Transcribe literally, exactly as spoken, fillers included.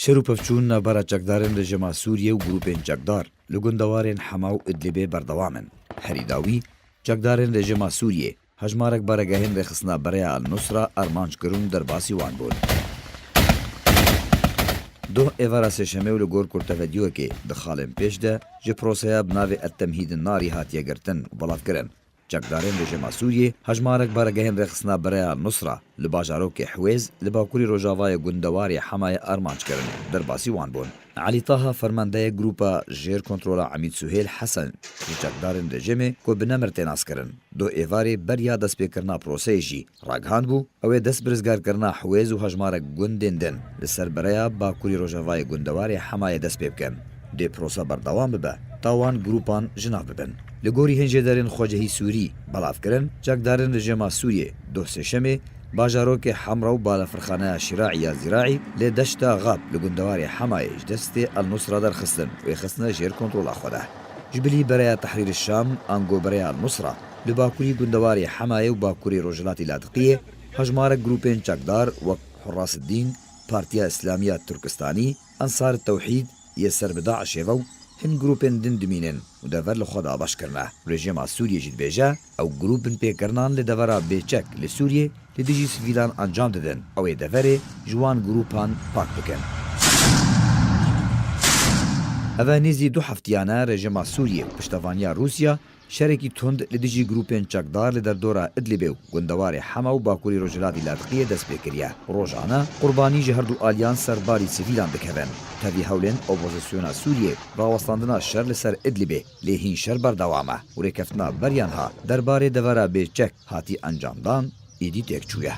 Şer û pevçûn navbera çekdarên rejîma Sûriyê û grûpên çekdar li gundewarên Hema û Idlibê berdewam in. Herî dawî, çekdarên rejîma Sûriyê hejmarek baregehên rêxistina Bereya El Nusra armanc kirin û derbasî wan bûn. Doh êvara sêşemê û li gor kurtevedîyokê di xalên pêş de ji proseya bi navê El Temhîd Narî hatiye girtin û belavkirin. Çekdarên rejîma Sûriyê hejmarek baregehên rêxistina Bereya El Nusra li bajarokê Hwêz li bakurî rojavayê gundewarê Hemayê armanc kirin, derbasî wan bûn. Elî Taha, fermandeyê grûpa jêr kontrola Emîd Suhêl Hesen, ji çekdarên rejîmê ku bi nemir tê naskirin, doh êvarê beriya destpêkirina proseyê jî ragihand bû, ew ê dest bi rizgarkirina Hwêz û hejmarek gundên din li ser bereya bakurî rojavayê gundewarê Hemayê dest pê bikin. Dê prosa berdewam bibe, ta wan grûpan ji nav bibin. Li gorî hin jêderên xwecehî Sûrî belav kirin, çekdarên rejîma Sûriyê doh sêşemê bajarokê Hemra û balafirxaneya Şiraî ya Ziraî lê deşta Xab li gundewarê Hemayê ji destê El Nusra derxistin û ê xistine jêr kontrola xwe de. Ji bilî Bereya Tehrîr Şam, ango Bereya El Nusra, li bakurî gundewarê Hemayê û bakurê Rojhilatê Ladiqiyê hejmarek grûpên çekdar wek Hurras Dîn, Partiya Îslamiya Turkistanî, Ensar Tewhîd yê ser bi DAIŞê ve û hin grûpên din dimînin û dever li xwe dabeş kirine. Rejîma Sûriyê jî dibêje, ew grûp binpêkirinan li devera bêçek li Sûriyê li dijî sivîlan encam didin, ew ê deverê ji wan grûpan pak bikin. Eve nêzî du heftiyan e rejîma Sûriyê û piştevaniya Rûsya şerekî tund li dijî grûpên çekdar li derdora Idlibê û gundewarê Hema û bakurî rojhilatî Ladiqiyê dest pê kiriye. Rojane qurbanî ji herdu aliyan ser barî sivîlan dikevin. Tevî hewlên opozisyona Sûriyê rawestandina şer li ser Idlibê, lê hîn şer berdewam e û rêkeftina beriya niha derbarê devera bêçek hatî encamdan, êdî têk çûye.